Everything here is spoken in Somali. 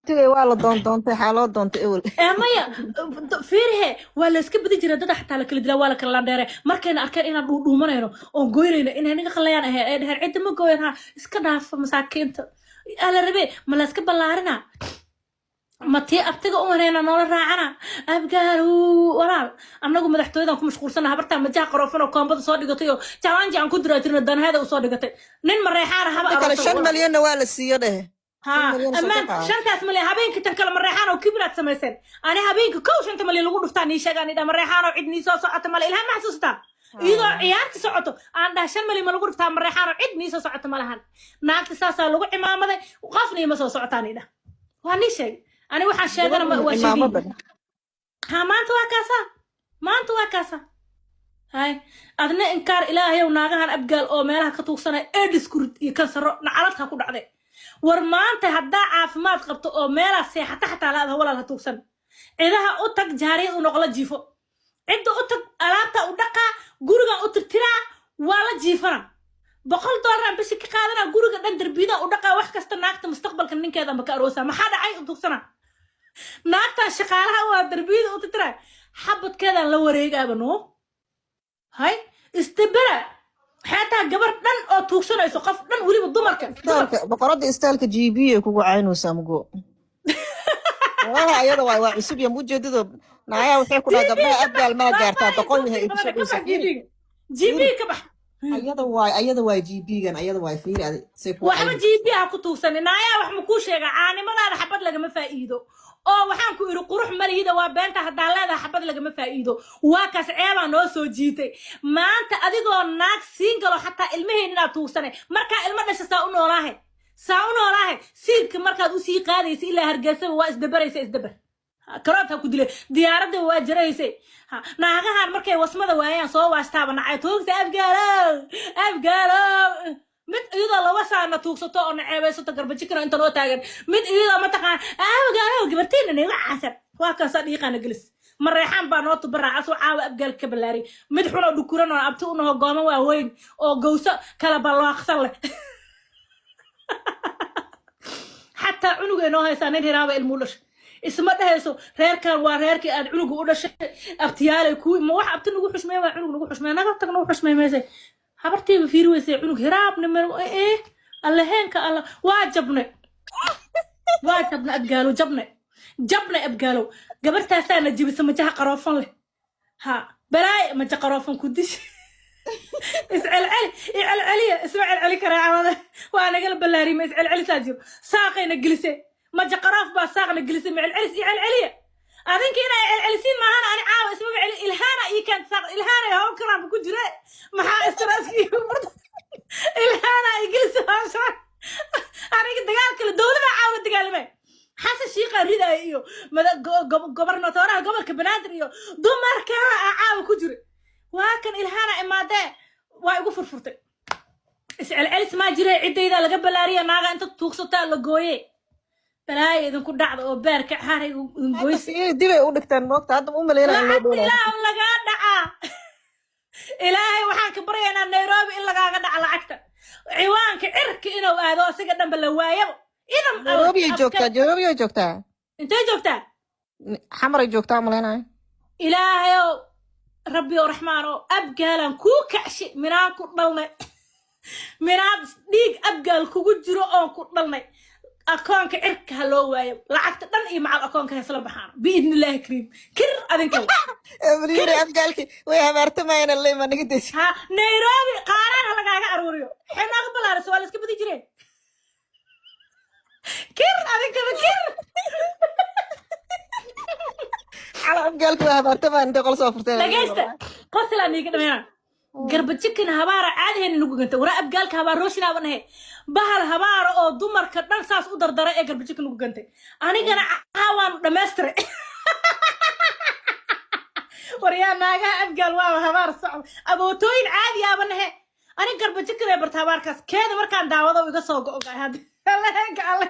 Tigay waa la doondoontay, xaa loo doontay ewel? Ee maya, fiirihe, waa la iska badi jiray dada, xataa la kala dilaa, waa la kala landheere. Markayna arkeen inaan dhuudhuumanayno oon goynayno, inay naga qallayaan ahayd, ay dheheen cidda ma gooyan, ha iska dhaafa masaakiinta aa la rabee. Ma la iska ballaarina? Ma tii abtiga u waneyna noola raacana? Abgaal walaal, annagu madaxtooyadan ku mashquulsana. Habartaa majaha qaroofan oo koombada soo dhigatay oo jawaanji aan ku diraatirno danheeda usoo dhigatay, nin mareexaana haba Inta kale aroosay shan walaal. Malyanna waa la siiyo dheh. Ha. 5 milyan soo Ammaan ka qaad. 5-taas milyan habeenkii tan kale mareexaan oo kibraad samayseen. Ani habeenkii kow 5-ta milyan lagu dhuftaa nii sheegaan idha mareexaan oo cid nii soo socota male. Ilhaan ma xasuustaa iyadoo ciyaarta socoto aan dhaha 5 milyan ma lagu dhuftaa mareexaan oo cid nii soo socota malahan? Naagta saasaa lagu cimaamaday, qofna ima soo socotaan idha. Waa nii sheegay ani, waxaan sheegana waa sheegay. Cimaamada. Ha, maanta waa kaasa, maanta waa kaasa. Hay adna inkaar ilaahayow, naagahan Abgaal oo meelaha ka tuugsanaya AIDS kurid iyo kansaro nacalad ha ku dhacday. War maanta haddaa caafimaad qabto oo meelaa seexata xataa laada, walaal ha tuugsan. Cidaha u tag, jaariyad u noqla, jiifo. Cidda u tag, alaabta u dhaqaa, gurigan u tirtiraa, waa la jiifana. $100 aan bishi ka qaadana, guriga dhan darbiyada u dhaqaa, wax kasta. Naagta mustaqbalka ninkeedanba ka aroosaa. Maxaa dhacay? U tuugsana naagtan shaqaalaha waa darbiyada u tirtiraa, xabadkeedaan la wareegaaba. No hay istabera, xataa gabar dhan oo tuugsanayso, qof dhan, weliba dumarka dumarka. Istaalka boqoradda, istaalka GB ay kugu caynaysaa mugo. Walahi ayada waa cusub ya mujeedado. Naayaa waxay ku dhaha gabdhaha Abgaal maa gaartaa, doqon yahay ay kusoo dhowsa. Fiiri. GB ka bax. Ayada waay GB-gan, ayada waay. Fiiri adi say ku Waxba caynayso. GB ha ku tuugsanin. Naayaa, wax ma kuu sheega? Caanimadaada xabad lagama faa'iido oo waxaan ku idhi qurux malihida, waa beenta. Haddaa leedahay xabad lagama faa'iido. Waa kaas ceebaa noo soo jiitay maanta adigoo naag siin galo, xataa ilmaheen inaad tuugsanay. Markaa ilmo dhasha saa u noolaahay, saa u noolaahay. Siilka markaad usii qaadaysa ilaa Hargeysaba waa isdabaraysa, isdabar karood ha ku dilay, diyaaradda waa jaraysay. Ha, naagahan markay wasmada waayaan soo waashtaaba nacay tuugta. Afgaalow, Afgaalow, mid iyadoo laba saana tuugsato oo naceebaysato garbajikana inta noo taagan, mid iyadoo mataqaan Afgaalow gabartiina niga caasan, waa kaasaa dhiiqaana gelis. Mareexaan baa noo tubaraaca soo caawa Abgaal ka ballaari. Mid xunoo dhukuran oo abti unaho gooman waaweyn oo gowso kala balwaaqsan leh, xataa cunugay noo haysaa. Nin hiraaba ilmuu dhashay, isma dhehayso reerkan waa reerkii aad cunuga u dhashay, abtiyaalay kuwi ma wax abti nagu xushmeey, waa cunug nagu xushmeey, naga tag, nagu xushmeey meesay habartiiba fiiri weysay. Cunug hiraabna ma eh Allaheenka alla, waa jabne, waa jabne Abgaalo, jabne, jabne Abgaalo. Gabartaasaana jibisa majaha qaroofan leh. Ha balaay maja qaroofan ku dish. Iscelceli, icelceliya, isma celceli karaa cawada, waa nagala ballaarima. Iscelcelisaa jiro, saaqayna gelise, maja qaroof baa saaqna gelisay. Ma celcelis, icelceliya adinka inay celcelisiin maahan. Ani caawa ismaba celi. Ilhaana ii keenta saaq, ilhaana hawl karaanba ku jire. Maxaa istaraski ilhaana i gelisa hawshaan? Aniga dagaal kale dowlada caawa la dagaalamay, Xasan Shiiqa ridaaya iyo gobernatoraha gobolka Banaadir iyo dumarka aa caawa ku jira. Waa kan ilhaana imaadee, waa igu furfurtay. Iscelcelis maa jire, ciddayda laga balaariya, naaga inta tuugsataa la gooye. Balaaya idinku dhacda oo beerka xaray idin Hadda goysa. Fiiri, dibay u dhigteen moogta, hadda ma u malaynaya in loo Lacagta dhoolaayo. Ilaah lagaa dhacaa. Ilaahay waxaan ka baryaynaa Nairobi in lagaaga dhaca lacagta, ciwaanka cirka inuu aado, asiga dhanba la waayabo idan. Nairobi ay joogtaa, Nairobi ay joogtaa. Intay joogtaa? Xamaray joogtaa malaynaya. Ilaahayow, Rabbi oo Raxmaan oo Abgaalaan kuu kacshi, minaan ku dhalnay, minaad dhiig Abgaal kugu jiro oon ku dhalnay, akoonka cirka ha loo waayo, lacagta dhan iyo macal akoonka ha isla baxaan biidni Illaahi kariim. Kir adinka. Malyuri Abgaalki way habaartamayana lema naga daysa. Ha, Nairobi qaaraan ha lagaaga aruuriyo, xinaaga balaarisa waa la iska badi jireen. Kir adinkaba kir. Cala Abgaalki way habaartamayaan intay qol soo furteen. Dhagaysta, qoslaa niiga dhameynaa. Garbajikan habaara caadiheena nagu ganta. Waraa Abgaalka habaar rooshinaaban ahe, bahal habaara oo dumarka dhan saas u dardara ee garbajikan nagu gantay, anigana caawaan dhammaystiray. Waryaa naagaha Abgaal waaba habaar socda, abootooyin caadi aaban ahe. Ani garbajikan ee barta habaarkaas keeda markaan daawado iga soo go-ogaay hadda. Allaheenka alle.